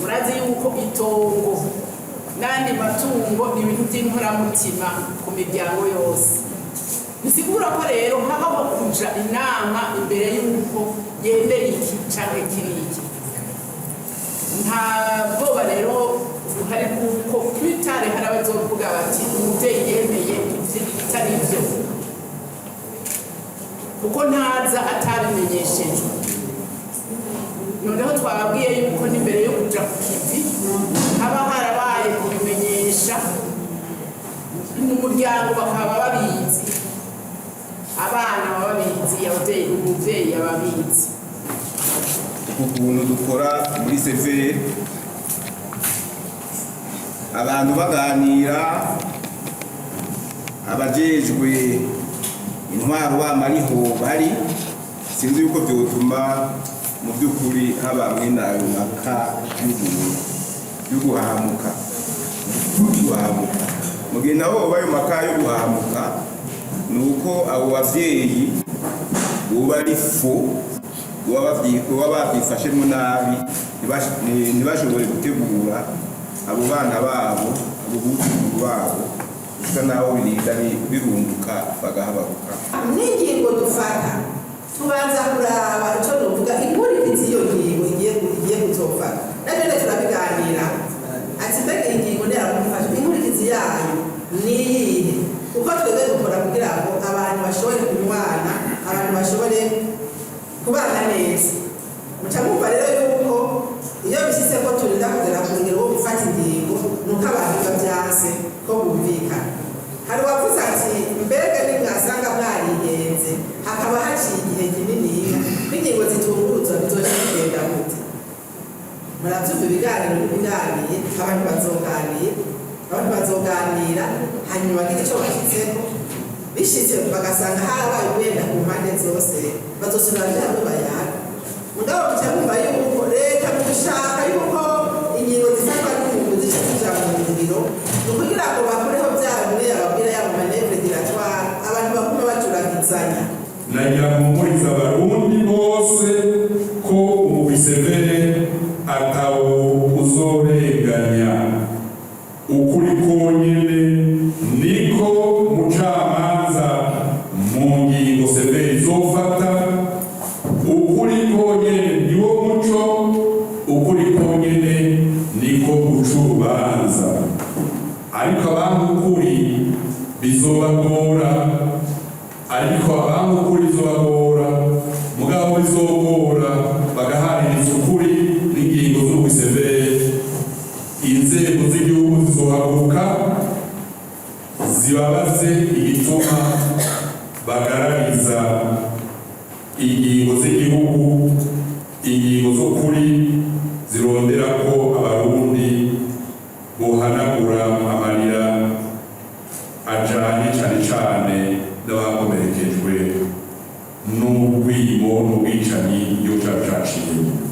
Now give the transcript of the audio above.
Murazi yuko itongo n'andi matungo ni ibintu by'inkoramutima ku miryango yose. Bisigura ko rero habaho kuja inama imbere y'uko yemera iki canke kiriya. Nta bwoba rero buhari, kuko plus tard hari abazovuga bati umuvyeyi yemeye ibitari byo, kuko ntaza atabimenyeshejwe. Noneho twababwiye yuko n'imbere yo kuja ku kivi haba harabaye kubimenyesha mu muryango, bakaba babizi, abana baba babizi, ababyeyi, umuvyeyi aba abizi. Ukuntu dukora muri CVR, abantu baganira, abajejwe intwaro bamariho bari, sinzi yuko vyotuma mu by'ukuri haba mwene ayo maka y'uguhahamuka. Mu gihe nabo boba ayo maka yo guhahamuka, ni uko abo bavyeyi boba ari fo, boba bavyifashemwo nabi, ntibashobore gutegura abo bana babo, abo buzukuru babo, gusa naho birinda birunduka bagahabaruka. N'ingingo dufata, tubanza kuraba icyo nuvuga inkurikizi iyo ngingo igiye kuzofata. Nabyo nyine turabiganira, ati mbega iyi ngingo ntiyaramufasha, inkurikizi yayo ni iyihe? Kuko twebwe dukora kugira ngo abantu bashobore kunywana, abantu bashobore kubana neza. Muca mwumva rero yuko iyo bishyitse ko turinda kugera ku rugero rwo gufata ingingo, ni uko abantu biba byanse ko bumvikana. Hari uwavuze ati mbega nimwasanga mwarihenze, hakaba haciye igihe kininiya n'ingingo zitunguruzwa, bizoca bigenda gute? Murabyumva, ibiganiro n'ibiganiye, abantu bazoganira, abantu bazoganira, hanyuma bagire icyo bashyitseko. Bishitse bagasanga harabaye umwenda ku mpande zose, bazosubira bya bayaga. Mugabo muca mwumva yuko leta mu gushaka yuko ingingo zifatwa n'umuntu zica zija mu ngiro, ni ukugira ngo bakureho bya bimwe yababwira, yaba manœuvre dilatoire, abantu bagume bacuragizanya. Nagira mpumuriza Abarundi bose ko umugwi CVR atawo uzorenganya. Ukuri konyene niko mucamanza mu ngingo CVR izofata. Ukuri konyene niwo muco, ukuri konyene niko guca urubanza. Ariko abanga ukuri bizobagora, ariko abanga ukuri bizobagora, mugabo bizogora bagahaririza ukuri n'ingingo z'umugwi CVR, inzego z'igihugu zizohaguruka zibabaze igituma bagarariza ingingo z'igihugu, ingingo z'ukuri zirondera ko Abarundi bohanagura amarira ajanye cane cane n'abakomerekejwe n'urwimo n'ubwicanyi igihugu cacu caciyemo.